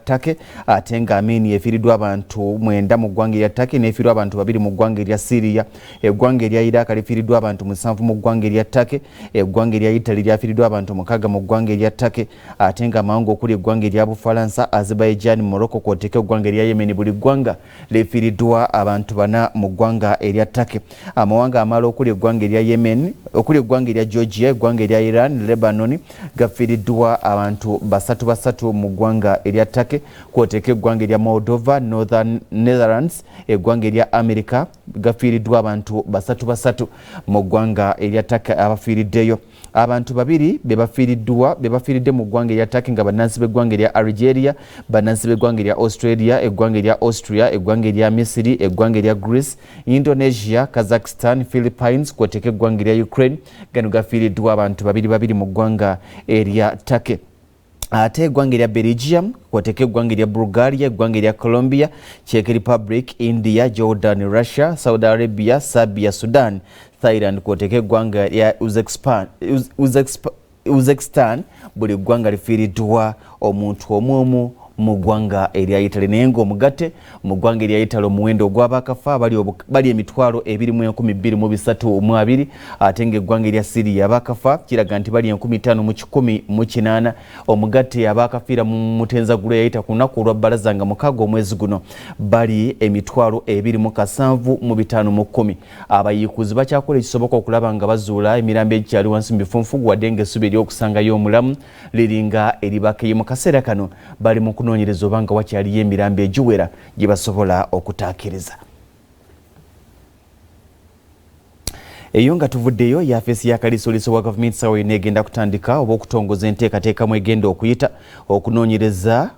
Turkey, ate nga Armenia efiiriddwa abantu 9 mu ggwanga erya Turkey n'efiirwa abantu 2 mu ggwanga erya Syria. Eggwanga erya Iraq lifiiriddwa abantu 7 mu ggwanga erya Turkey. Eggwanga erya Italy lyafiiriddwa abantu 6 mu ggwanga erya Turkey, ate nga amawanga okuli eggwanga erya Bufalansa, Azerbaijan, Morocco kw'oteeka eggwanga erya Yemen, buli ggwanga lifiiriddwa abantu 4 mu ggwanga erya Turkey. Amawanga amalala okuli eggwanga erya Yemen, okuli eggwanga erya Georgia, eggwanga erya Iran, Lebanon gafiiriddwa abantu 3 mu ggwanga erya Turkey, kw'oteeka eggwanga erya Moldova, Northern Netherlands, eggwanga erya America gafiiriddwa abantu 3 mu ggwanga erya Turkey. Abafiiriddeyo abantu 2 be bafiiridde mu ggwanga erya Turkey nga bannansi b'eggwanga erya Algeria, bannansi b'eggwanga erya Australia, eggwanga erya Austria, eggwanga erya Misiri, eggwanga erya Greece, Indonesia, Kazakhstan, Philippines kw'oteeka eggwanga erya Ukraine. Gano gafiiriddwa abantu 2 mu ggwanga erya Turkey. Ate eggwanga erya Belgium kw'oteeka eggwanga erya Bulgaria, eggwanga erya Colombia, Czech Republic, India, Jordan, Russia, Saudi Arabia, Serbia, Sudan, Thailand kw'oteeka eggwanga erya Uzbekistan, buli ggwanga lifiiriddwa omuntu omu mu ggwanga erya Italy. Naye ng'omugatte mu ggwanga erya Italy omuwendo ogw'abaakafa bali 22,332, ate ng'eggwanga erya Syria abaakafa kiraga nti bali 5,108. Omugatte abaakafiira mu mutenzaggulo eyayita ku lunaku olwa bbalaza nga 6 omwezi guno bali 27,510. Abayiikuzi bakyakola ekisoboka okulaba nga bazuula emirambo egikyali wansi mu bifunfugu, wadde ng'essuubi ery'okusangayo omulamu liringa eribakeyo. Mu kaseera kano bali mu kunoonyereza oba nga wakyaliyo emirambo egiwera gye basobola okutaakiriza. Eyo nga tuvuddeyo, yafeesi ya kaliisoliiso wa gavumenti sawa yonna egenda kutandika oba okutongoza enteekateeka mwegenda okuyita okunoonyereza.